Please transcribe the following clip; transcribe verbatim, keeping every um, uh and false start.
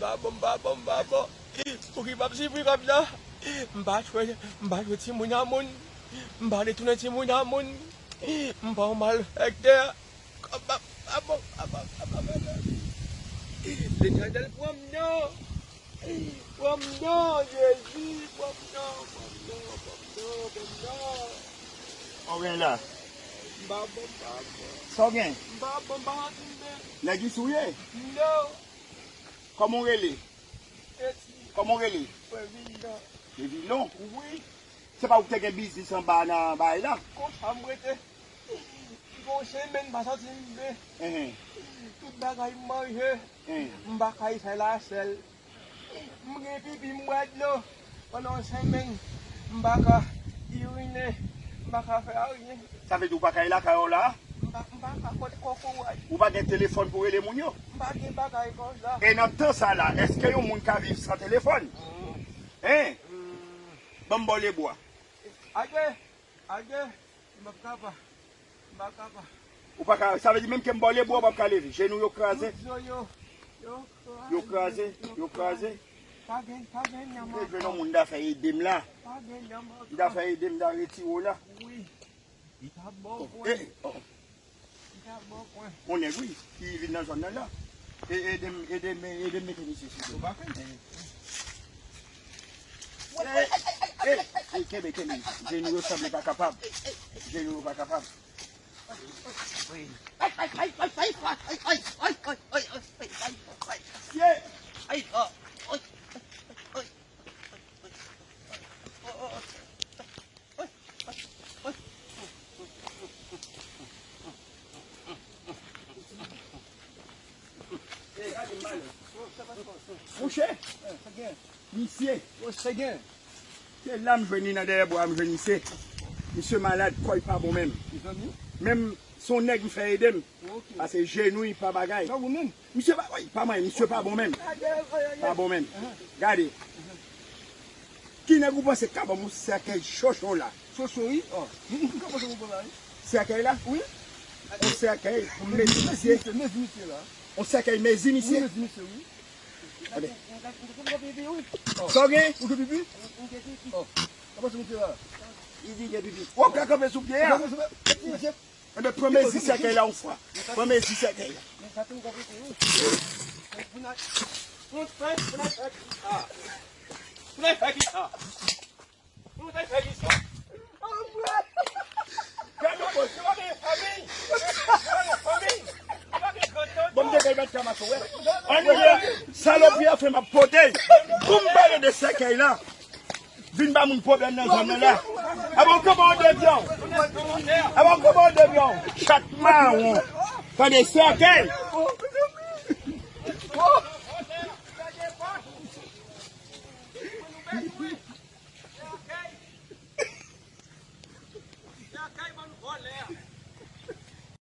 Pa bon, pa bon, pa bon. Pou ki m ap sifri kòb la? M pa tchwe, m pa tchwe timoun a moun. M pa detounen timoun a moun. M pa yon malfektè. Kòb pa, pa bon, pa bon, pa bon, pa bon. Letènèl, pran m non. Pran m non, Jezi, pran m non, pran m non, pran m non, pran m non. Sa w gen la? M pa bon, m pa bon. Sa w gen? M pa bon, m pa santi m byen. Nèg isi w ye? Non. Kòman w rele? Eti. Kòman w rele? Mwen Vilon. Se Vilon? Wi. Se pa ou ki te gen biznis anba nan bay la? Konsa m rete. Gon senmenn m pa santi m byen. Enhen. Tout bagay m manje. Enhen. M pa kay fè lasèl. M gen pipi, m bwè dlo. Pandan yon senmenn, m pa ka irine. M pa ka fè anyen. Sa vle di ou pa kay lakay ou la? M pa, m pa ka kot kokorat. Ou pa gen telefòn pou rele moun yo? M pa gen bagay konsa. E nan tan sa la, èske yon moun ka viv san telefòn? Mm. Hein? Mm. Ban m ba w lebwa. Ake, ake, m p ap kapa. M pa kapa. Ou pa ka, sa vle di menm ke m ba w lebwa, ou p ap ka leve. Jenou yo kraze. Tout zo yo, yo kraze. Yo kraze, yo kraze. Pa gen, pa gen nanm ankò. M te jwenn yon moun ta fè ede m la. Pa gen nanm ankò. Li ta fè ede m, ta retire w la. Wi. Li ta bon pwen. Eh, oh. Li ta bon pwen. On nèg, wi, ki vin nan zòn nan la. E, ede m, ede m, ede m mete misye sou do. Ou pa fè. Eh, eh, eh, kenbe, kenbe. Jenou yo sanble pa kapab. Jenou yo pa kapab. Wi. Ay, ay, ay. Mouche, misye, se la m jwenn li nan dèyè bwa, m jwenn misye. Misye malad, kò l pa bon menm. Menm se yon nèg m fè ede m. Pase jenou l pa bagay. Misye pa, wi, pa manyen, misye pa bon menm. Pa bon menm. Gade. Ki nèg ou panse k ka ban m yon sèkèy chocho la? Chocho, wi. Oh. M ka panse ou bon la, wi. Sèkèy la? Wi. Yon sèkèy pou m mezi misye. Mezi misye la. Yon sèkèy mezi misye. Wi, mezi misye, wi. Gade. Sa w gen? Ou gen pipi? Oh. Ka panse misye la. Li di gen pipi. Ou ka kanpe sou pye a. Enben, pran mezi sèkèy la yon fwa. Pran mezi sèkèy la. Bon, m te kay bat kama sou wè. Ann ye, salopri a fè m ap pote. Pou m pale de sèkèy la. Vin ba moun pwoblèm nan zòn nan la. Aba w kanpe an devyan. Aba w kanpe an devyan. Chat mawon. Tande sèkèy.